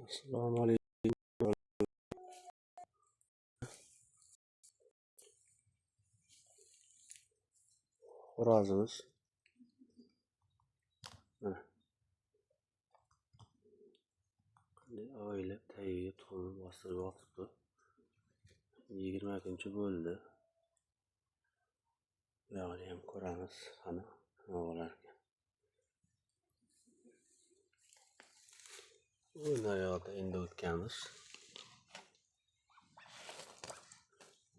Assalomu alaykum. Xo'rozimiz. Mana. Qanday oila tagiga tuxumni bostirib yotibdi. 20 kuncha bo'ldi. Bu yog'ini ham ko'ramiz. Qani nima bo'larkan. Bu naryoqda endi o'tganmiz.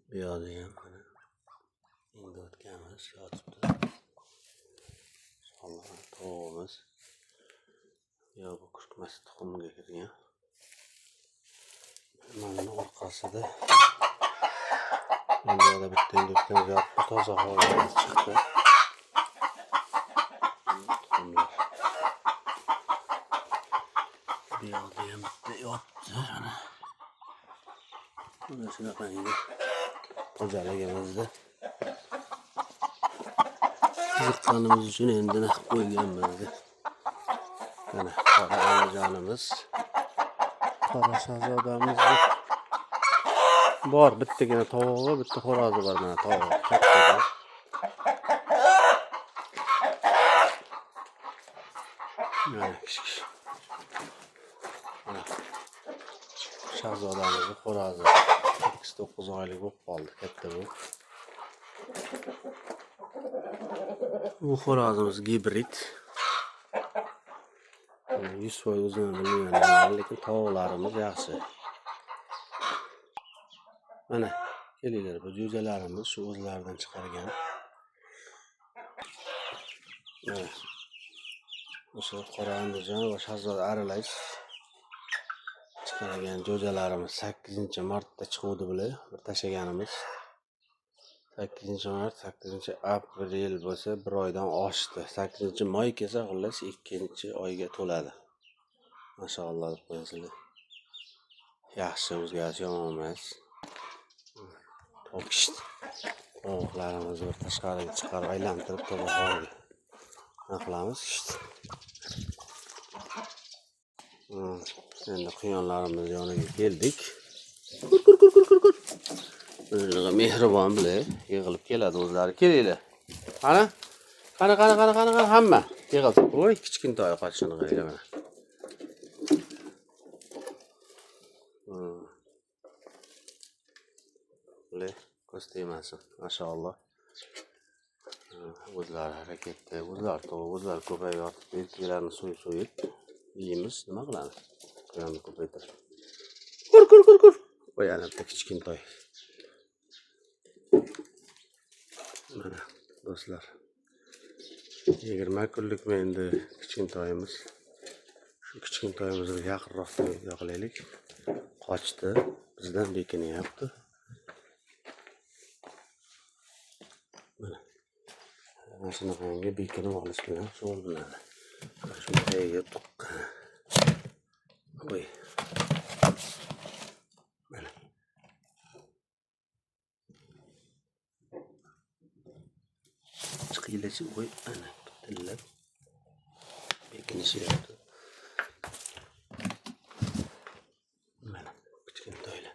Bu yoqda ham mana endi o'tganmiz, yotibdi. Inshaalloh tovug'imiz. Yo bu kurkmas tuxumga kirgan. Mana buni orqasida endi yoqda bitta endi o'tgan yotibdi, toza havoga chiqdi. Tuxumlar. Bu yoqda ham bitta yotibdi mana. Mana shunaqangi xo'jaligimizda qiziqqanimiz uchun endi nima qilib qo'yganmiz. Mana qora Andijonimiz, qora shahzodamiz bor. Bittagina tovug'i, bitta xo'rozi bor mana tovug'i. Katta. Mana kichik. Mana shahzodamizni xo'rozi 8-9 oylik bo'lib qoldi, katta bu. Bu xo'rozimiz gibrid. 100% o'zini bilmayman, lekin tovuqlarimiz yaxshi. Mana kelinglar, bu jo'jalarimiz shu o'zlaridan chiqargan. Mana o'sha qora Andijon va shahzoda aralash chiqargan jo'jalarimiz 8-martda chiquvdi bular, bir tashlaganimiz. 8-mart, 8-aprel bo'lsa bir oydan oshdi. 8-may kelsa xullas 2-oyga to'ladi. Mashalloh deb qo'yasizlar. Yaxshi o'zgarish yomon emas. Topishdi. Tovuqlarimizni bir tashqariga chiqarib aylantirib toza havoga nima qilamiz? Endi quyonlarimiz yoniga keldik. Kur kur kur kur kur kur. Bunaqa mehribon bular yig'ilib keladi o'zlari. Kelinglar. Qani? Qani qani qani qani qani hamma yig'ilsin. Voy, kichkintoy qochishini qaranglar mana. Bular ko'z tegmasin, mashalloh. O'zlari harakatda, o'zlari tovuq, o'zlari ko'payib yotibdi. Erkaklarni so'yib yeymiz, nima qilamiz? Quyonni ko'paytirib. Kur kur kur kur. Voy, ana bitta kichkintoy. Mana do'stlar. 20 kunlikmi endi kichkintoyimiz. Shu kichkintoyimizni yaqinroq yoqlaylik. Qochdi, bizdan bekinyapti. Mana. Mana shunaqangi bekinib olish bilan shug'ullanadi. Mana shu tagiga tuqqan. Voy. Mana. Chiqinglarchi, voy, ana bitillab bekinishyapti. Mana kichkintoylar.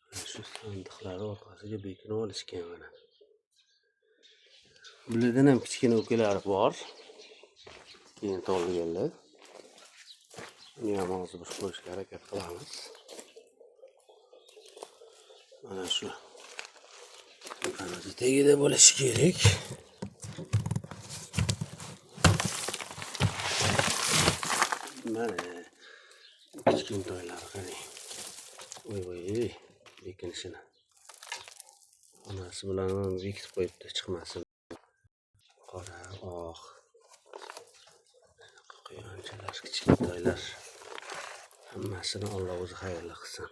Mana shu sandiqlar orqasiga bekinib olishgan mana. Bulardan ham kichkina ukalari bor. Keyin tug'ilganlar. Uni ham hozir bir ko'rishga harakat qilamiz. Mana shu tepamizni tagida bo'lishi kerak. Mana kichkintoylar qarang. Voy voy, bekinishini. Onasi bilan ham bekitib qo'yibdi, chiqmasin. Qora, oq. Quyonchalar, kichkintoylar. Hammasini Alloh o'zi xayrli qilsin.